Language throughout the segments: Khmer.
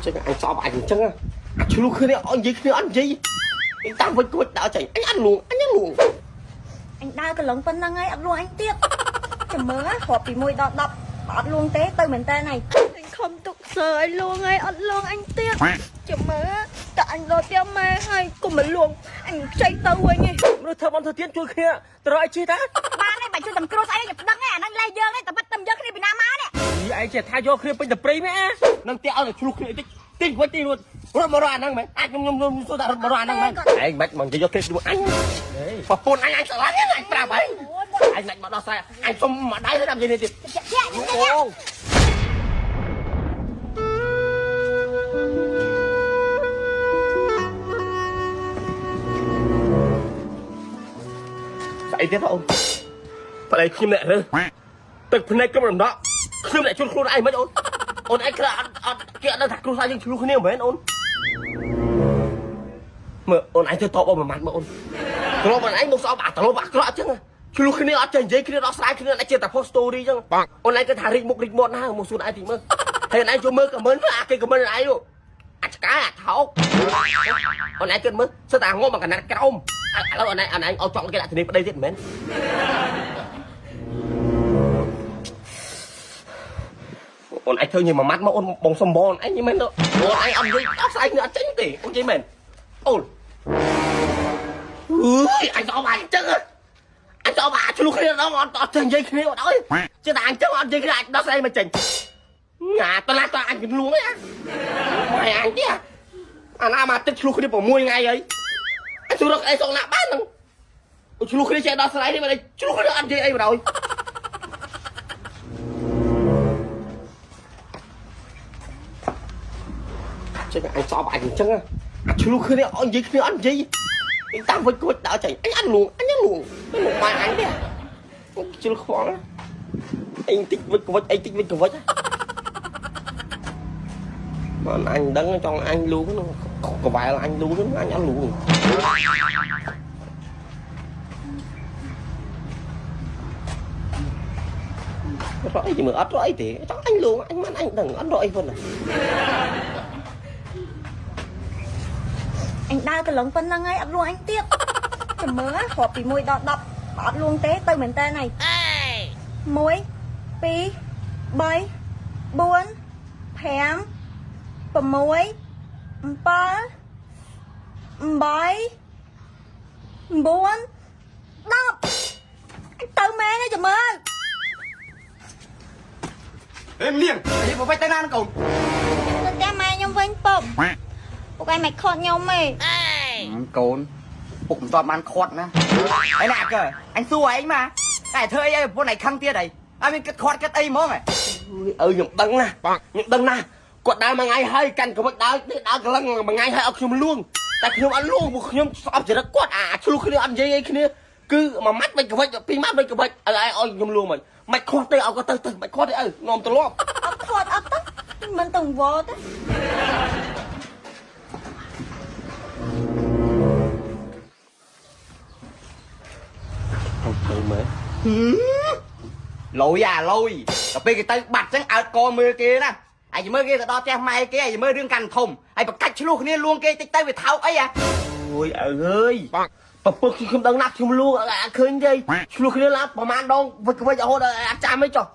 ចឹងអញសប់អញអញ្ចឹងអាឆ្លុះគ្នាអត់និយាយគ្នាអត់និយាយតាមវិញគួចដើរចេញអញអត់លួងអញអត់លួង អញដើរកន្លងប៉ុណ្ណឹងហើយអត់លួងអញទៀតចាំមើលរាប់ពី1ដល់10បើអត់លួងទេទៅមែនតើហើយអញខំទុកសើឲ្យលួងហើយអត់លួងអញទៀតចាំមើលតើអញដល់ផ្ទះម៉ែហើយកុំមកលួងអញខ្ចីទៅវិញឯង មនុស្សធ្វើបន់ធ្វើទៀនជួយគ្នាទៅរកអីជិះតា បានហើយបើជួយតែគ្រួស្អីខ្ញុំដឹងហើយអាហ្នឹងលេះយើងទេតែបាត់តែយកគ្នាពីណាមកនេះ ឯងចេះថាយកគ្នាពេញតែព្រៃមែននឹងផ្ទះឲ្យតែឆ្លុះគ្នាតិចតិចវិញតិចរត់រត់មករកអាហ្នឹងមែនអាចខ្ញុំខ្ញុំខ្ញុំសួរថារត់មករកអាហ្នឹងមែនឯងមិនមកនិយាយយកគ្នាជាមួយអញប្រពន្ធអញអញស្រឡាញ់អញប្រាប់ឯងអញមិនមកដោះស្រាយអញសុំមកដៃទៅតាមនិយាយនេះទៀត ជាជា អូស្អីទៀតអូនប្តីខ្ញុំអ្នករើសទឹកភ្នែកគ្រប់រំដកខ្ញុំអ្នកជូនខ្លួនឯងមិនអូនអូនឯងខ្លះអត់អត់គេអត់ដឹងថាគ្រួសារយើងឆ្លោះគ្នាមែនអូនមើលអូនឯងទៅតបអូនមួយម៉ាត់មើលអូនត្រឡប់អូនឯងមកស្អប់អាត្រឡប់អាក្រក់អញ្ចឹងឆ្លោះគ្នាអត់ចេះនិយាយគ្នាដោះស្រាយគ្នាឯងចេះតែ post story អញ្ចឹងអូនឯងគេថារិចមុខរិចមាត់ណាមកសួរឯងតិចមើលហើយអូនឯងចូលមើល comment អាគេ comment ឯងអាចឆ្កែអាថោកអូនឯងគិតមើលសិតតែងំមកកណាត់ក្រោមឥឡូវអូនឯងអូនឯងឲ្យចង់គេដាក់ធានាប្តីទៀតមែន អូនឯងធ្វើញ៉ាំមួយម៉ាត់មកអូនបងសំបងឯងញ៉ាំមែនទៅអូនឯងអត់និយាយអត់ស្អែកនេះអត់ចេញទេអូននិយាយមែនអូនអើយអញស្អប់អញចឹងអញស្អប់អាឆ្លុះគ្នាដល់អត់អត់ចេះនិយាយគ្នាអត់អើយចេះតែអញចឹងអត់និយាយគ្នាអញដោះស្អែកមកចេញញ៉ាតឡាតអញលួងហ៎ម៉ែអញទៀតអាណាមកទឹកឆ្លុះគ្នា6ថ្ងៃហើយអញជួយរកអីសងណាបានហ្នឹងឆ្លុះគ្នាចេះដោះស្រាយនេះមិនឆ្លុះគ្នាអត់និយាយអីបណ្ដោយ ចឹងអញស្អប់អញអញ្ចឹងអាឆ្លុះគ្នាអត់និយាយគ្នាអត់និយាយតាមវិញគួចដើរចេញអញអត់លួងអញអត់លួងមកម៉ែអញទេជិលខ្វល់អញតិចវិចកវិចអីតិចវិចកវិចបើអញដឹងចង់អញលួងកវ៉ែលអញលួងអញអត់លួងរកអីមើលអត់រកអីទេចង់អញលួងអញមិនអញដឹងអត់រកអីប៉ុណ្ណា អញដើរកន្លងប៉ុណ្ណឹងហើយអត់លួងអញទៀតចាំមើលរាប់ពី1ដល់10បើអត់លួងទេទៅមែនតើហើយ1 2 3 4 5 6 7 8 9 10ទៅមែនទេចាំមើល អេមលៀងនិយាយប្រវត្តិទៅណានឹងកូន ទៅផ្ទះម៉ែខ្ញុំវិញពុកពុកឯងមិនខត់ខ្ញុំទេ កូនពុកមិនតបានខាត់ណាអីណាកើអញសួរឯងមកតែធ្វើអីឲ្យប្រពន្ធឯងខឹងទៀតអីអត់មានគិតខាត់គិតអីហ្មងហ៎ អឺខ្ញុំដឹងណាខ្ញុំដឹងណាគាត់ដើរមួយថ្ងៃហើយកាន់ក្វិចដើរនេះដើរកលឹងមួយថ្ងៃហើយឲ្យខ្ញុំលួងតែខ្ញុំអត់លួងព្រោះខ្ញុំស្អប់ចរិតគាត់អាឆ្លោះគ្នាអត់និយាយអីគ្នាគឺមួយម៉ាត់មិនក្វិចពីរម៉ាត់មិនក្វិចឲ្យឲ្យខ្ញុំលួងមិនមិនខ្វះទេឲ្យគាត់ទៅទៅមិនខ្វះទេឪនាំត្រឡប់ អត់ខាត់អត់ទៅមិនទៅវល់ទេ ទៅមើល លយអាលយដល់ពេលគេទៅបាត់ចឹងអើតកមើលគេណាឯងមើលគេទៅដល់ផ្ទះម៉ែគេឯងមើលរឿងកាន់ធំហើយប្រកាច់ឆ្លោះគ្នាលួងគេតិចទៅវាថោកអីអា អូយឪអើយប្រពើខ្ញុំដឹងណាស់ខ្ញុំលួងអត់ឃើញទេឆ្លោះគ្នាឡើងប្រហែលដងវិចវិចរហូតដល់អត់ចាំអីចុះ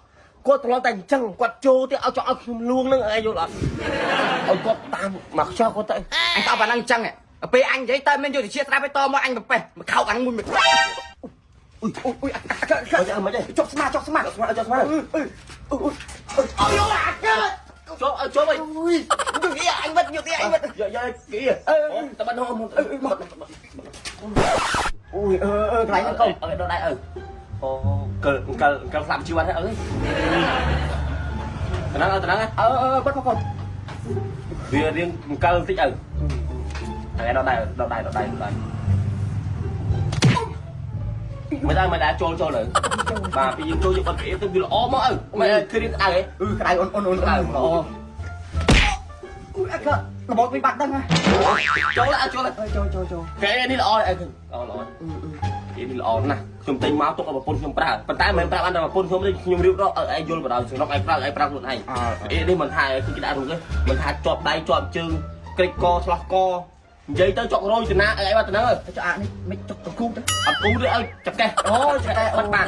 គាត់ត្រឡប់តែអញ្ចឹងគាត់ចូលទៀតឲ្យចង់ឲ្យខ្ញុំលួងនឹងឯងយល់អត់ឲ្យគាត់តាមមកខ្យល់គាត់ទៅ អញតបអាហ្នឹងចឹងពេលអញនិយាយទៅមានយុទ្ធជាស្រាប់ឲ្យតមកអញប្រប៉េះមកខោកអាហ្នឹងមួយអ៊ុយអ៊ុយ អត់មិនទេ ចុកស្មាចុកស្មា ចុះស្មាចុះស្មា អឺអឺអឺអឺយកអាកើ ចុះចុះអី អុយយកអីអញវិតយកអីអញវិត យកយកគេអឺតបាត់ហម អូយអឺអឺកន្លែងហ្នឹងកូន អើដល់ដៃអើអូកិលកិលកិលស្លាប់ជីវិតហើយអើតំណឹងតំណឹង អឺអឺបាត់មកកូន វារៀងកិលតិចអើថ្ងៃដល់ដៃដល់ដៃដល់ដៃដល់ដៃមិនដែរមិនដែរចូលចូលទៅបាទពីយើងចូលយើងបត់គេទៅវាល្អមកអើមិនគឺរៀងក្តៅហ៎ អឺក្តៅអូនអូនអូនក្តៅ ល្អ អុយអើរបត់វិញបាត់ដឹងហ៎ ចូលអើចូល ចូលចូលចូល គេនេះល្អអើល្អល្អ គេនេះល្អណាស់ខ្ញុំទិញមកទុកឲ្យប្រពន្ធខ្ញុំប្រើប៉ុន្តែមិនមែនប្រើបានតែប្រពន្ធខ្ញុំទេខ្ញុំរៀបរាប់ឲ្យឯងយល់បណ្ដោយសំណុកឯងប្រើឯងប្រើខ្លួនឯងអេនេះមិនថាគឺគេដាក់រូបទេមិនថាជាប់ដៃជាប់ជើងក្រិចកឆ្លោះកនិយាយទៅចុករយតាណាអីបាត់ទៅហ្នឹង ចុះអានេះមិនចុកតគូទៅ អត់គូទេឲ្យចកេះ អូចកេះ បាត់បាន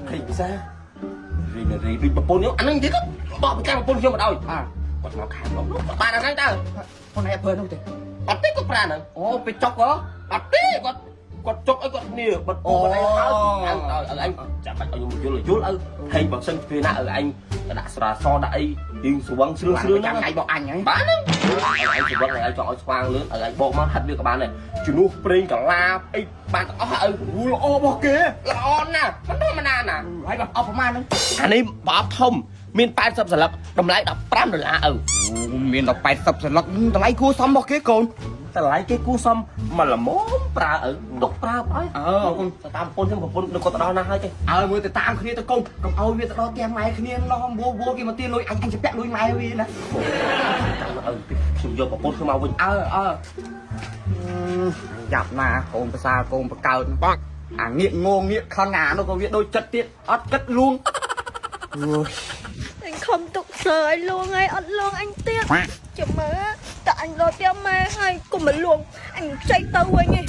ឃើញពិសារីរីដូចប្រពន្ធខ្ញុំអាហ្នឹងនិយាយទៅបោកប្រចាំប្រពន្ធខ្ញុំបណ្ដោយ អើ គាត់មកខាងនោះបានអាហ្នឹងតើ ខ្លួនឯងប្រើនោះទេ អត់ទេគាត់ប្រើហ្នឹង អូពេលចុកហ៎ អត់ទេគាត់គាត់ចុកឲ្យគាត់គ្នាបិទអូបិទអីហើយឲ្យអញចាំបាច់ឲ្យខ្ញុំយល់យល់ឲ្យហេបើសិនពេលណាឲ្យអញដាក់ស្រាសដាក់អីរៀងស្វឹងស្រឿស្រឿ ចាំថ្ងៃបោកអញហើយ បានហ្នឹងឲ្យអញស្វឹងឲ្យអញចង់ឲ្យស្វាងលឿនឲ្យអញបោកមកហាត់វាក៏បានដែរជំនួសប្រេងកាឡាអីបានទាំងអស់ឲ្យ ល្អរបស់គេ ល្អណាស់មិនធម្មតាណា ហើយបើអស់ប្រហែលហ្នឹង អានេះបបធំមាន80សន្លឹកតម្លៃ15ដុល្លារឪ មានដល់80សន្លឹកតម្លៃគួរសមរបស់គេកូន តម្លៃគេគួសមមកល្មមប្រើឪទុកប្រើអើ អើអរគុណ តាមប្រពន្ធខ្ញុំប្រពន្ធនៅគាត់ទៅដល់ណាហើយទេ អើមើលទៅតាមគ្នាទៅកូនកុំឲ្យវាទៅដល់ផ្ទះម៉ែគ្នាឡំវវគេមកទាលុយអញអញជពាក់លុយម៉ែវាណា តាមឪខ្ញុំយកប្រពន្ធខ្ញុំមកវិញ អើអើយ៉ាប់ណាកូនប្រសាកូនបកើត បាក់ អាងាកងងងាកខឹងអានោះក៏វាដូចចិត្តទៀតអត់គិតលួងអូយ អញខំទុកសើឲ្យលួងហើយអត់លួងអញទៀតចាំមើលតើអញដល់ផ្ទះម៉ែហើយកុំមកលួងអញខ្ចីទៅវិញឯង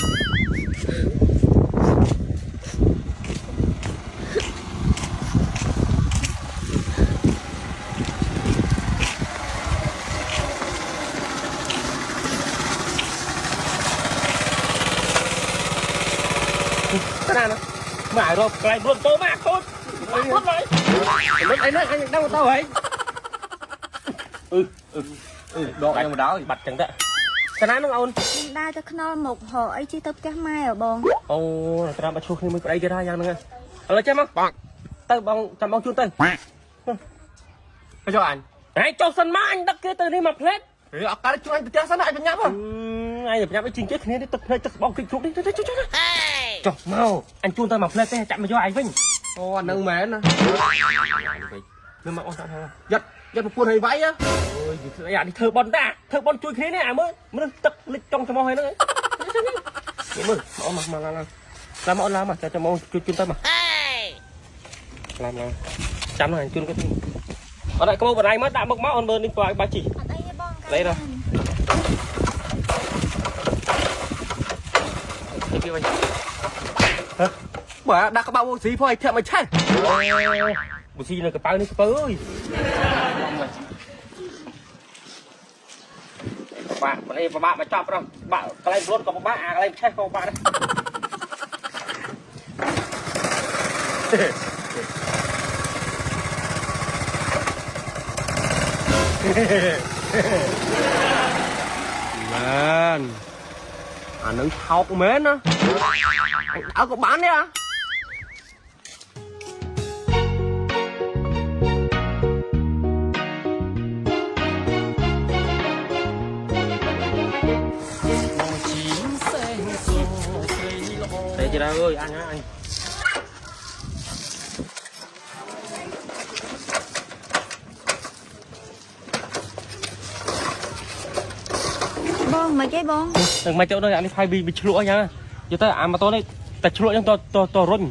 ទៅណាណាមករកកន្លែងរត់តោមកកូនរត់ហើយរត់អីហ្នឹងអញដឹងទៅហើយអឺអឺ ដកខ្ញុំមកដល់ បាត់ចឹងទៅទៅណាហ្នឹងអូន ខ្ញុំដើរទៅខ្នល់មកហកអីជិះទៅផ្ទះម៉ែហ៎បង អូត្រាំបាត់ឈ្លោះគ្នាមួយប្តីទៀតហើយយ៉ាងហ្នឹងឥឡូវចាំមកទៅបងចាំបងជូនទៅ ទៅចុះអញ ហេចុះសិនមកអញដឹកគេទៅនេះមកផ្លេត ហេអត់កើតជួយអញទៅផ្ទះសិនណាអញបញ្ញាប់ហ៎ អញប្រញាប់អីជាងគេគ្នានេះទឹកភ្នែកទឹកស្បោកគិចជ្រុកនេះទៅចុះចុះចុះមកអញជូនទៅមកផ្លេតទេចាំមកយកឯងវិញ អូអានឹងមែនណា មើលមកអូនតាម យ៉ាត់យ៉ាត់ប្រពន្ធឲ្យវាយហ៎ អូយយអានេះធ្វើបនតាធ្វើបនជួយគ្នានេះអាមើលមនុស្សទឹកលិចចុងច្មោះហើយហ្នឹងនេះមើលមកមកឡើងឡើងឡើងមកឡើងមកចាំមកជួយជូនទៅមកឡើងឡើងចាំហ្នឹងអញជូនគាត់អត់ដាក់ក្បោបដៃមកដាក់មុខមកអូនមើលនេះបើឲ្យបាច់ជី អត់អីទេបង អីដល់ទៅគេវិញហ៎ បើដាក់ក្បាលស៊ីផងឲ្យធាក់មកឆេះ បុស៊ីនៅកប៉ៅនេះកប៉ៅអើយបាក់នេះបាក់មកចាប់ដល់បាក់កន្លែងរត់ក៏បាក់អាកន្លែងឆេះក៏បាក់ដែរមែនអានឹងថោកមែនណាអើក៏បានដែរអា ទេច្រើនអើយអញអញ បងមិនទេបង នឹងមកចូលដល់អានេះផៃវាឆ្លក់អញ្ចឹងយកទៅអាម៉ូតូនេះតែឆ្លក់អញ្ចឹងតតតរុញ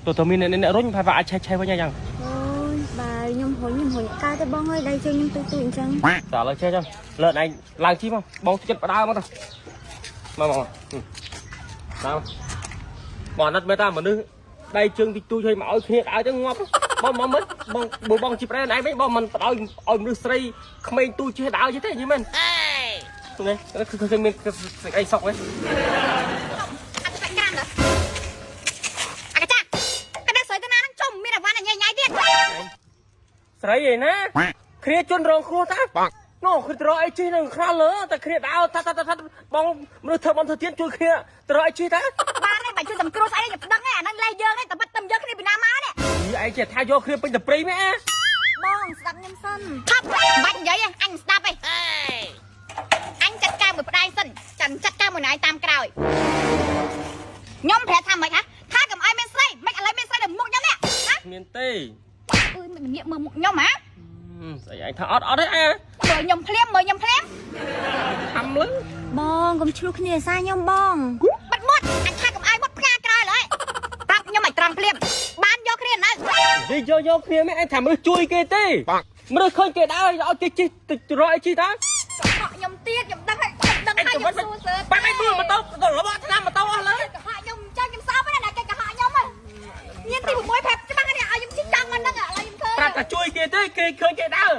តតមានអ្នករុញផៃអាចឆេះឆេះវិញអញ្ចឹង អូយបើខ្ញុំរុញខ្ញុំរុញកើតទេបងអើយដៃជើងខ្ញុំទុយទុយអញ្ចឹង តើឥឡូវចេះចឹងលើឯងឡើងជីមកបងចិត្តបដើមកទៅមកមកដល់បងអាណិតមែនតាមនុស្សដៃជើងតិចតួចឲ្យមកឲ្យគ្នាឲ្យទៅងាប់បងមកមិនបងបើបងជីប្រែឯងវិញបងមិនបដោយឲ្យមនុស្សស្រីក្មេងទូចេះដើរចេះទេយីមែននេះគឺឃើញមានសេចក្តីសុខវិញ អត់ទៅក្រាមដល់អាកាចាកណ្ដាលស្រីទៅណាហ្នឹងជុំមានអាវ៉ាន់ញ៉ៃញ៉ៃទៀត ស្រីឯណាគ្នាជន់រងគ្រោះតានោះគឺត្រអីជិះនឹងខ្រាលលើតែគ្នាដើរថាថាថាបងមនុស្សធ្វើបងធ្វើទៀនជួយគ្នាត្រអីជិះតា បានហើយបើជួយសំគ្រោះស្អីខ្ញុំដឹងហើយអាហ្នឹងលេះយើងហើយតែបាត់តែយកគ្នាពីណាមកនេះ ឯងចេះថាយកគ្នាពេញតែព្រៃមែន បងស្ដាប់ខ្ញុំសិន ថប់បាច់និយាយអញស្ដាប់ឯងអញចាត់ការមួយប្តាយសិនចាំចាត់ការមួយណៃតាមក្រោយខ្ញុំប្រាប់ថាម៉េចហ่ะថាកុំឲ្យមានស្រីមិនឥឡូវមានស្រីនៅមុខខ្ញុំនេះហ៎ មានទេ អើយមិនងាកមើលមុខខ្ញុំហ៎ ស្អីឯងថាអត់អត់ទេអែ មើលខ្ញុំភ្លាមមើលខ្ញុំភ្លាម ខំលឺ បងកុំឆ្លោះគ្នាសារខ្ញុំបង បាត់មាត់អញថាកុំឲ្យមាត់ផ្កាក្រោយឡើយ ភ្លាមបានយកគ្នានៅ និយាយយកយកគ្នាមែនឯងថាមនុស្សជួយគេទេមនុស្សឃើញគេដើរឲ្យគេជិះទៅរកអីជិះតើ កុហកខ្ញុំទៀតខ្ញុំដឹងហើយខ្ញុំដឹងហើយខ្ញុំសួរសើ បាក់ឯងមើលម៉ូតូទៅរបស់ឆ្នាំម៉ូតូអស់លើ កុហកខ្ញុំចឹងខ្ញុំសោកណាស់ណាគេកុហកខ្ញុំញៀនទី6ប្រាប់ច្បាស់នេះឲ្យខ្ញុំជិះចង់មិនដឹងឥឡូវខ្ញុំឃើញ ប្រាប់ថាជួយគេទេគេឃើញគេដើរ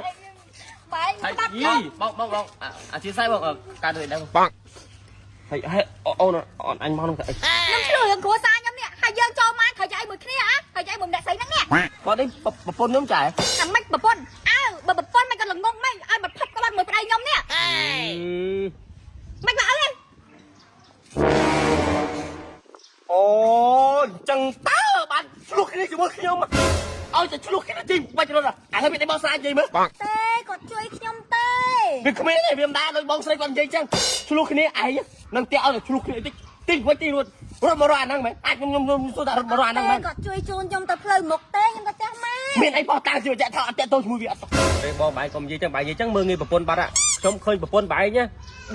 បែង ហើយ ស្ដាប់ យីបងបងបងអធិស្ឋានបងការដូចដឹងបងហើយហើយអូនអូនអញមកនឹងទៅអី ខ្ញុំឆ្លោះរឿងគ្រួសារខ្ញុំនេះហើយយើងចូលមកត្រូវចៃមួយគ្នាអ่ะត្រូវចៃមួយម្នាក់ស្រីហ្នឹងនេះ គាត់នេះប្រពន្ធខ្ញុំចា ថាម៉េចប្រពន្ធអើបើប្រពន្ធមិនក៏ល្ងងម៉េចឲ្យមកផឹកក្បាត់មួយប្តីខ្ញុំនេះមិនមកអើ អូអញ្ចឹងតើបានឆ្លោះគ្នាជាមួយខ្ញុំឲ្យតែឆ្លោះគ្នាទីបាច់រត់អាហើយមានតែបងស្រានិយាយមើល ទេគាត់ជួយខ្ញុំទេ វាគ្មានទេវាមិនដែរដូចបងស្រីគាត់និយាយចឹងឆ្លោះគ្នាឯងនឹងផ្ទះឲ្យតែឆ្លោះគ្នាតិចតិចវិញតិចរត់រត់មករកអាហ្នឹងមែនអាចខ្ញុំខ្ញុំខ្ញុំសួរថារត់មករកអាហ្នឹង ទេ មែន គាត់ជួយជូនខ្ញុំទៅផ្លូវមុខទេខ្ញុំទៅផ្ទះម៉ែ មានអីបោះតាំងជាចាក់ថាអត់តាក់ទងជាមួយវាអត់ ទេបងបែងកុំនិយាយចឹងបែងនិយាយចឹងមើលងាយប្រពន្ធបាត់ហ่ะខ្ញុំឃើញប្រពន្ធបែងណា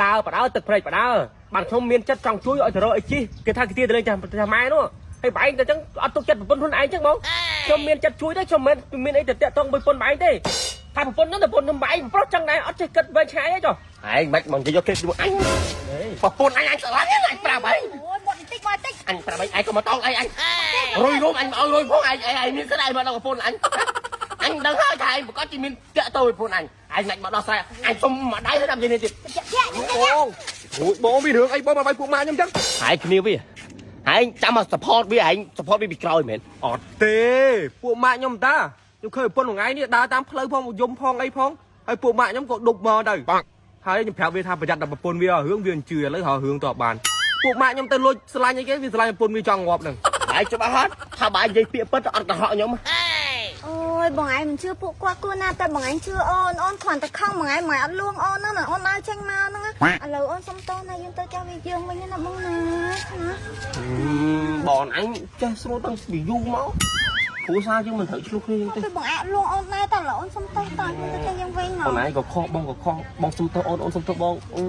ដើរបដើទឹកព្រែកបដើបានខ្ញុំមានចិត្តចង់ជួយឲ្យទៅរកអីជិះគេថាគេទាទៅលេងចាស់ចាស់ម៉ែនោះហើយបែងទៅចឹងអត់ទុកចិត្តប្រពន្ធខ្លួនឯងចឹងបងខ្ញុំមានចិត្តជួយទេខ្ញុំមិនមានអីទៅតាក់ទងមួយប្រពន្ធបែងទេថាប្រពន្ធហ្នឹងប្រពន្ធខ្ញុំបែងប្រុសចឹងដែរអត់ចេះគិតវែងឆ្ងាយទេចុះ ឯងមិនមកនិយាយយកគេជាមួយអញប្រពន្ធអញអញស្រឡាញ់អញប្រាប់ឯង អូយមកបន្តិចមកបន្តិច អញប្រាប់ឯងឯងក៏មកតោកឯងអញរុយរុំអញមកឲ្យរុយផងឯងឯងឯងមានស្ដីមកដល់ប្រពន្ធអញអញដឹងហើយថាឯងប្រកាសជាមានតាក់ទងvớiប្រពន្ធអញឯងមិនមកដោះស្រាយអញសុំមកដៃទៅតាមនិយាយនេះទៀត ជាក់ជាក់ បងរួចបងមានរឿងអីបងមកវាយពួកម៉ាខ្ញុំចឹង ហើយគ្នាវាឯងចាំមក support វាឯង support វាពីក្រោយមែន អត់ទេពួកម៉ាខ្ញុំតាខ្ញុំឃើញប្រពន្ធមួយថ្ងៃនេះដើរតាមផ្លូវផងយំផងអីផងហើយពួកម៉ាខ្ញុំក៏ដប់មកទៅហើយខ្ញុំប្រាប់វាថាប្រយ័ត្នដល់ប្រពន្ធវារឿងវាអញ្ជឿឥឡូវរករឿងតបបានពួកម៉ាខ្ញុំទៅលួចស្រឡាញ់អីគេវាស្រឡាញ់ប្រពន្ធវាចង់ងាប់ហ្នឹង ឯងច្បាស់ហត់ថាបើឯងនិយាយពាក្យពិតអត់កុហកខ្ញុំ អូយបងឯងមិនជឿពួកគាត់គួរណាតែបងឯងជឿអូនអូនគ្រាន់តែខឹងបងឯងបងឯងអត់លួងអូនហ្នឹងណាអូនដើរចេញមកហ្នឹងណាឥឡូវអូនសុំទោសណាយើងទៅចាស់វាយើងវិញណាបងណាណា បងអញចេះស្រួលតាំងពីយូរមកគ្រួសារយើងមិនត្រូវឆ្លោះគ្នាទេ ពេលបងឯងអត់លួងអូនដែរតែឥឡូវអូនសុំទោសតើយើងទៅចាស់យើងវិញណ អូនឯងក៏ខុសបងក៏ខុសបងសុំទោសអូនអូនសុំទោសបងអុ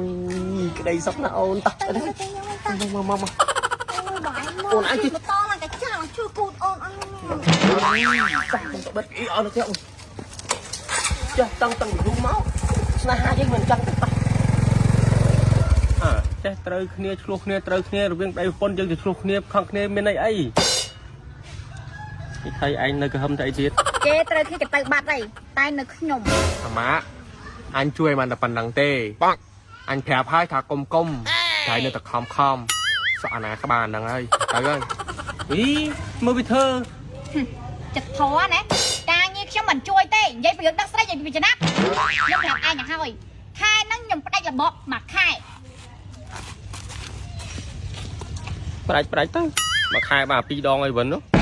យក្តីសុខណាអូនតោះ ទៅទៅចាស់យើងវិញតើ មកមកមក អូយបងឯងមក អូនឯងជិះ មកតឡើងតែចាស់ឡើងជួយគូតអូនអញ តោះបងទៅបិទអីអត់ទៅចេះតាំងតាំងពីយូរមកស្នេហាយើងមិនចឹងទេតោះ អើចេះត្រូវគ្នាឆ្លោះគ្នាត្រូវគ្នារវាងប្តីប្រពន្ធយើងទៅឆ្លោះគ្នាខឹងគ្នាមានន័យអីនេះថៃឯងនៅក្រហមទៅអីទៀត គេត្រូវគ្នាគេទៅបាត់ហើយតែនៅខ្ញុំ អាម៉ាអញជួយបានតែប៉ុណ្្នឹងទេអញប្រាប់ហើយថាកុំកុំតែនៅតែខំខំសក់អាណាក្បាលហ្នឹងហើយទៅហើយ អីមើលវាធ្វើ ចិត្តធေါ်ណាការងារខ្ញុំមិនជួយទេនិយាយពីរឿងដឹកស្រីនិយាយពីចំណាប់ខ្ញុំប្រាប់ឯងឲ្យហើយខែហ្នឹងខ្ញុំផ្ដាច់របបមួយខែ ប្រាច់ប្រាច់ទៅមួយខែបាទពីរដងអីវិញនោះ